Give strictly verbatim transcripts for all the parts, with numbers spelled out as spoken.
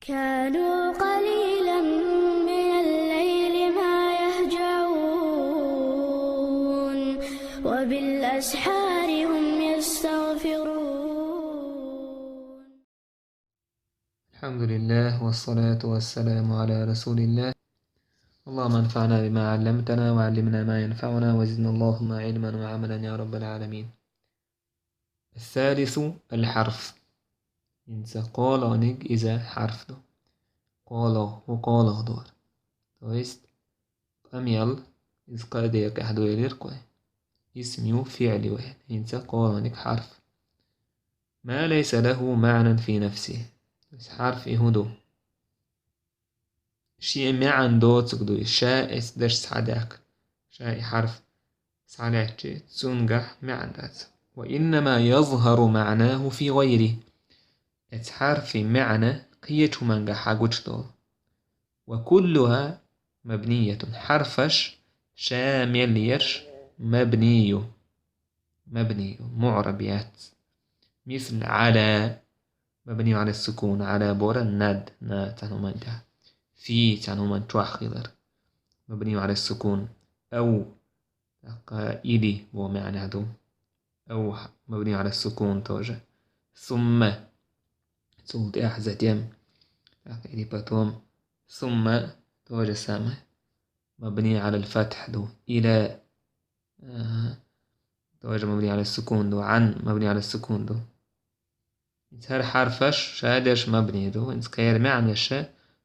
كانوا قليلا من الليل ما يهجعون، وبالأسحار هم يستغفرون. الحمد لله، والصلاة والسلام على رسول الله. اللهم انفعنا بما علمتنا، وعلمنا ما ينفعنا، وزدنا اللهم علما وعملا يا رب العالمين. الثالث الحرف. Инца кхоалагӀниг иза хьарф ду. КхоалагӀа, хӀу кхоалагӀа ду. То есть, къамел, иза кхаа декъехь ду элира кхой. Исм ю, фиӀл ю аьлла. Инца кхоалагӀниг хьарф. ما ليس له معنى في نفسه. То есть, хьарф и хӀу ду. Шен маьӀна доцург ду иза, ша эцу дашца схьадаьхка, ша и хьарф схьалаьттачи, цунгахь маьӀна дац. وإنما يظهر معناه في غيره. Эцу хьарфи маьӀна кхечу хӀумангахь хьагучудолу. وكلها مبنية. Хьарфаш ша мел ерш мабни ю. Мабни ю, муӀраб яц. Мисал, على, مبني على السكون. على бора над, на цхьана хӀуманна тӀехь. في цхьана хӀуманна чохь хилар. مبني على السكون. أو, тӀаккха или боху маьӀна ду. أو مبني على السكون тоже. ثم, цул тӀаьхьа затем, тӀаккха или потом. ثم то же самое. مبني على الفتح ду. إلى, ага, тоже مبني على السكون ду. عن مبني على السكون ду. Иза хӀара хьарфаш ша дерш мабни ду, иза кхеран маьӀнаш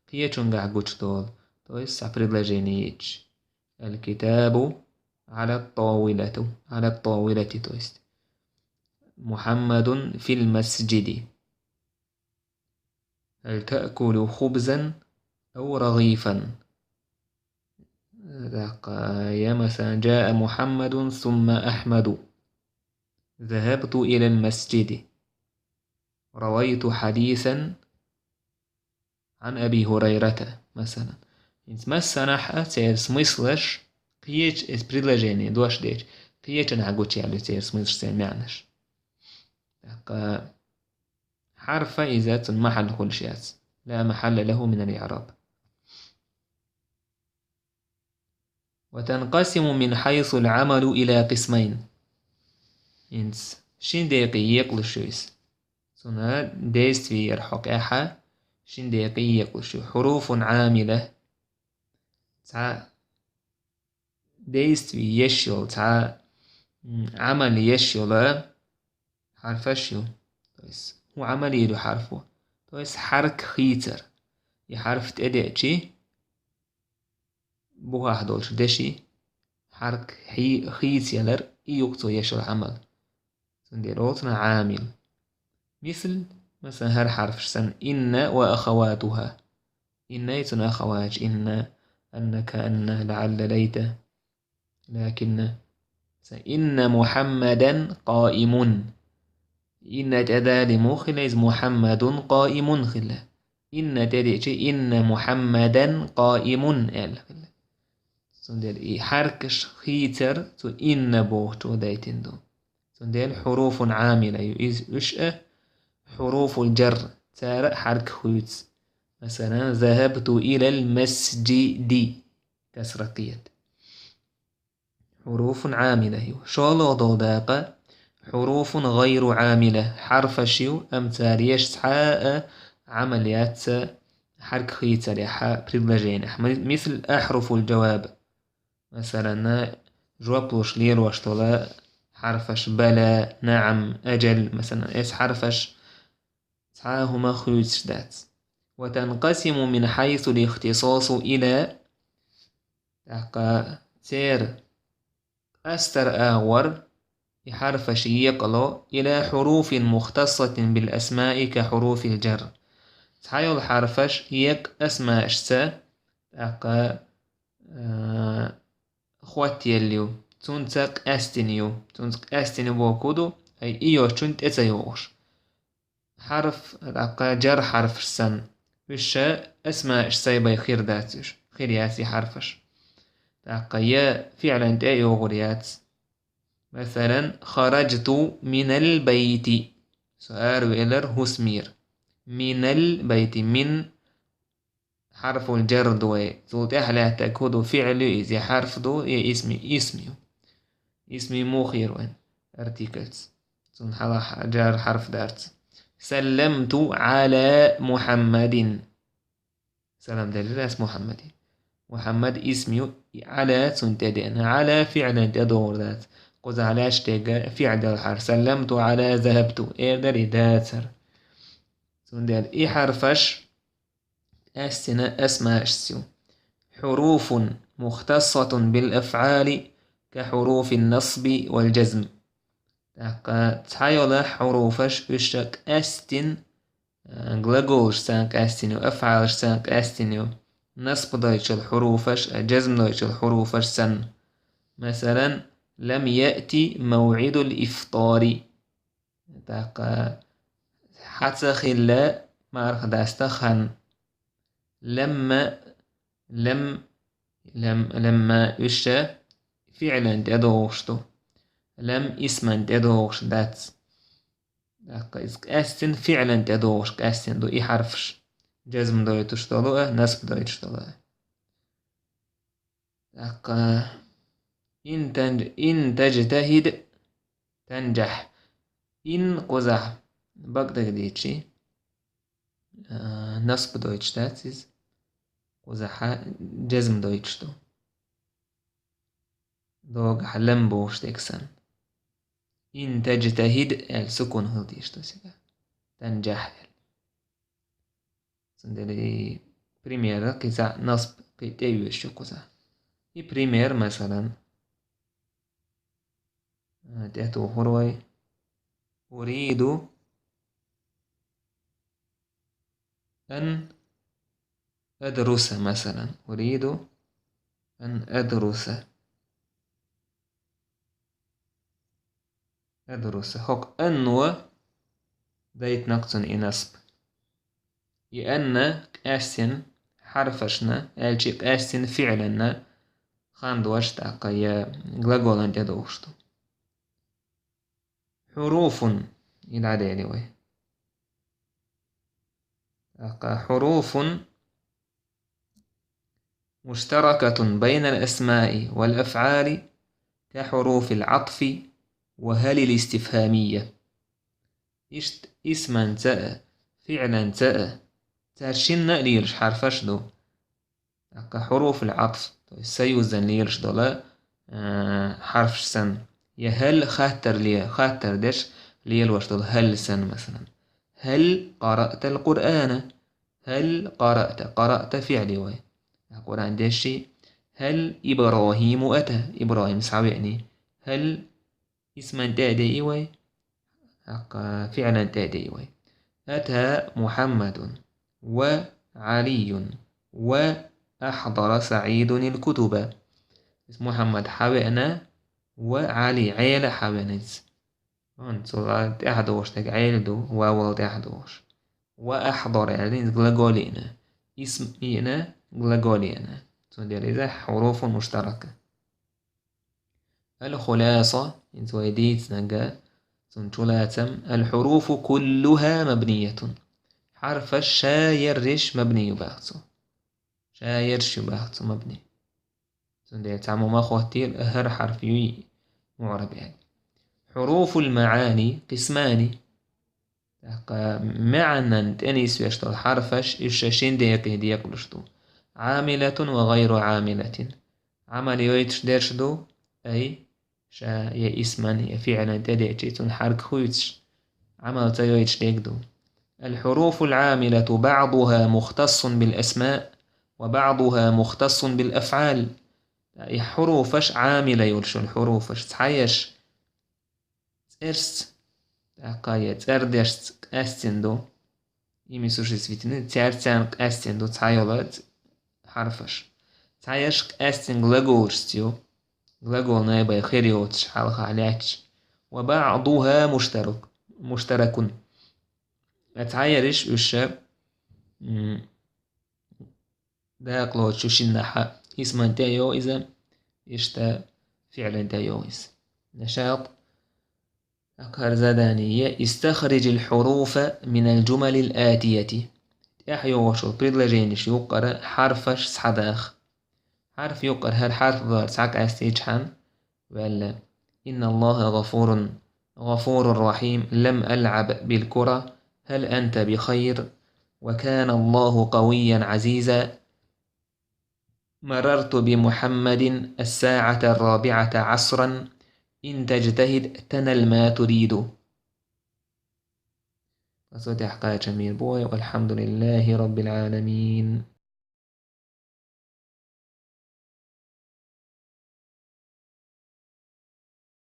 кхечунгахь гучудолу, то есть цхьа предложение йича. الكتاب على الطاولة, على الطاولة, то есть محمد في المسجد. هل تأكل خبزا أو رغيفا؟ ذاق يا مثلا جاء محمد ثم أحمد. ذهبت إلى المسجد. رويت حديثا عن أبي هريرة, масала. Иза массанахь а церан смыслаш кхечу, иза предложение дош дечу, кхечанхьа гучуяьлла церан смыслаш, церан маьӀнаш. ТӀаккха хьарфа иза цунна махьалла хуьлуш яц. لا محل له من الإعراب. وتنقسم من حيث العمل إلى قسمين. Иза шин декъе екъалуш ю иза. Цуьнан действие яр хьокъехьа шин декъе екъалуш ю. حروف عاملة. Цхьа действие еш йолу, цхьа, м, Ӏамал еш йолу хьарфаш ю. То есть, хӀун Ӏамал йийр ю хьарфо? То есть, хьарк хийцар. И хьарф тӀедеъчи, бухахь долчу деши, хьарк хьий-, хийцаялар, и ю-кх цо еш йолу Ӏамал. Цундела олу цунах Ӏамил. Мисал, масала, хӀара хьарфаш санна: إن وأخواتها. إن и цуьнан ахаваташ: إن, أن, كأن, لعل, ليت, لكن. Масала, إن محمدا قائم. إن тӀедали муха хилла иза? محمد قائم хилла. إن тӀедеъчи: إن محمدا قائم аьлла хилла. Цундела и хьаркаш хийцар цу إن бохучо дайтина ду. Цундела حروف عاملة ю иза, уьш а حروف الجر, цара а хьарк хуьйцу. Масала, ذهبت إلى المسجد, касра кхета. حروف عاملة ю. ШолгӀа долу дакъа حروف غير عاملة, хьарфаш ю, амма цара еш цхьа а Ӏамал яц, хьарк хийцарехьа предложенехь. Ми-, мисал, أحرف الجواب. Масала, жоп луш лелош долу хьарфаш: بلى, نعم, أجل, масала, эс хьарфаш цхьа а хӀума хуьйцуш дац. وتنقسم من حيث الاختصاص إلى, тӀаккха церан къастар агӀор и хьарфаш екъало إلى حروف مختصة بالأسماء كحروف الجر. Цхьайолу хьарфаш екъа асмаашца, тӀаккха, а, хӀоттаелла ю, цунца къаьстина ю, цунца къаьстина бохург ду, ай и йоцчунна тӀе ца йогӀуш. Хьарф, тӀаккха джар хьарфаш санна, уьш ша асмааш сайбай хир дац уьш, хир яц и хьарфаш. ТӀаккха я фиӀлан тӀе а йогӀур яц. Масалан, خرجت من البيت. Со аравелира хӀусамера. من البيت, мин حرف الجر ду вай. Цул тӀехьа лаьттаг хӀун ду? ФиӀл ю иза, я хьарф ду, я исм, исм ю. Исм муха йир вайн? Артикльца. Цунна хьалха جر хьарф дарца. سلمت على محمد. Салам делира ас Мухьаммаде. Мухьаммад исм ю, على цунна тӀедеана. على фиӀлан тӀедогӀур дац. Кхузахь лаьтташ дерг фиӀл делахьара. سلمت على ذهبت. Эр дара и дацара. Цундела и хьарфаш къаьстина асмаашца ю. حروف مختصة بالأفعال كحروف النصب والجزم. ТӀаккха цхьайола хьуруфаш уьш къаьстина, а, глаголашца къаьстина ю, афӀалашца къаьстина ю. Насб дойтучул хьуруфаш, а, жазм дойтучул хьуруфаш санна. Масалан, لم يأت موعد الإفطار. ТӀаккха хьа ца хилла марха даста хан. لم، لم، لم، لم уьш фиӀлан тӀедогӀуш ду. لم исман тӀедогӀуш дац. ТӀаккха иза къаьстина фиӀлан тӀедогӀуш къаьстина ду и хьарфаш. Жазм дойтуш долу а, насб дойтуш долу а. ТӀаккха إن تج-، إن تجتهد تنجح. إن кхузахь бакъдерг дийцича, а, насб дойтуш дац иза. Кхузахь жазм дойтуш ду. Догахь لم бохуш дерг санна. إن تجتهد аьлла сукун хила дезаш ду цига. تنجح аьлла. Цундела и пример кхузахь насб кхин тӀе а йоьшуш ю кхузахь. И пример, масалан, а, тӀетухур вай. أريد أن أدرس, масалан. أريد أن أدرس. أدرس. ХӀокху أن дайтинарг цунна и насб. И أن къаьстина хьарфашна, аьлча къаьстина фиӀланна хан дош, тӀаккха я глаголан тӀедогӀуш ду. حروف, и дӀадели вай. ТӀаккха حروف مشتركة بين الأسماء والأفعال كحروف العطف وهل الاستفهامية. Иштта исманца а, фиӀланца а, цара шинна а лелаш хьарфаш ду. ТӀаккха حروف العطف, то есть союзан лелаш долу, а, хьарфаш санна. Я هل хаттар ле-, хаттар деш лелош долу هل санна, масалан. هل قرأت القرآن؟ هل قرأت؟ قرأت фиӀл ю вай. Къуръан деши. هل إبراهيم أتى؟ ИбрахӀим схьавеъний? هل исман тӀе а деъий вай, тӀаккха фиӀлан тӀе а деъий вай. أتى محمد وعلي وأحضر سعيد الكتب. Мухьаммад хьавеана, ва Ӏали, Ӏела хьавеана иза. ХӀунда цул тӀаьхьа догӀуш дерг Ӏела ду, вавал тӀаьхьа догӀуш. وأحضر аьлла, иза глагол йиъна. Исм йиъна, глагол йиъна. Цундела иза حروف مشتركة. الخلاصة, иза вай дийцинарг, цуьнан чулацам, الحروف كلها مبنية. Хьарфаш ша ерриш мабни ю боху цо. Ша ерриш ю боху цо мабни. Цундела цхьаммо ма хоттийла, хӀара хьарф юй муӀраб аьлла. حروف المعاني قسمان. ТӀаккха маьӀнан тӀе нисвеш долу хьарфаш, уьш шина декъе декъалуш ду. عاملة وغير عاملة. Ӏамал йойтуш дерш ду, ай, ша я исман, я фиӀлан тӀедеъчий, цунна хьарк хуьйцуш, Ӏамал ца йойтуш дерг ду. الحروف العاملة بعضها مختص بالأسماء وبعضها مختص بالأفعال. И хьуруфаш Ӏамила йолуш йолу хьуруфаш, цхьаерш цӀершца, тӀаккха я цӀердешца къаьстина ду, имя существительное, цаьрца царна къаьстина ду цхьайола ц-, хьарфаш. Цхьаерш къаьстина глаголашца ю, глагол наибай хир йоцуш хьалха лаьтташ. وبعضها مشترك، مشترك. Ткъа цхьаерш уьш, м, дакъалоцу шиннахьа исман тӀе а йогӀу иза, иштта фиӀлан тӀе а йогӀу иза. نشاط. ТӀаккха хӀара задание: استخرج الحروف من الجمل الآتية. тӀехьа йогӀуш йолу предложенеш юккъара хьарфаш схьадаха. Хьарф юккъара хӀара хьарф бара схьакъаьстичхьана, ваьлла: إن الله غفور، غفور رحيم، لم ألعب بالكرة، هل أنت بخير، وكان الله قويا عزيزا، مررت بمحمد الساعة الرابعة عصرا، إن تجتهد تنل ما تريد. Аса тӀехь кхача мир бой, والحمد لله رب العالمين.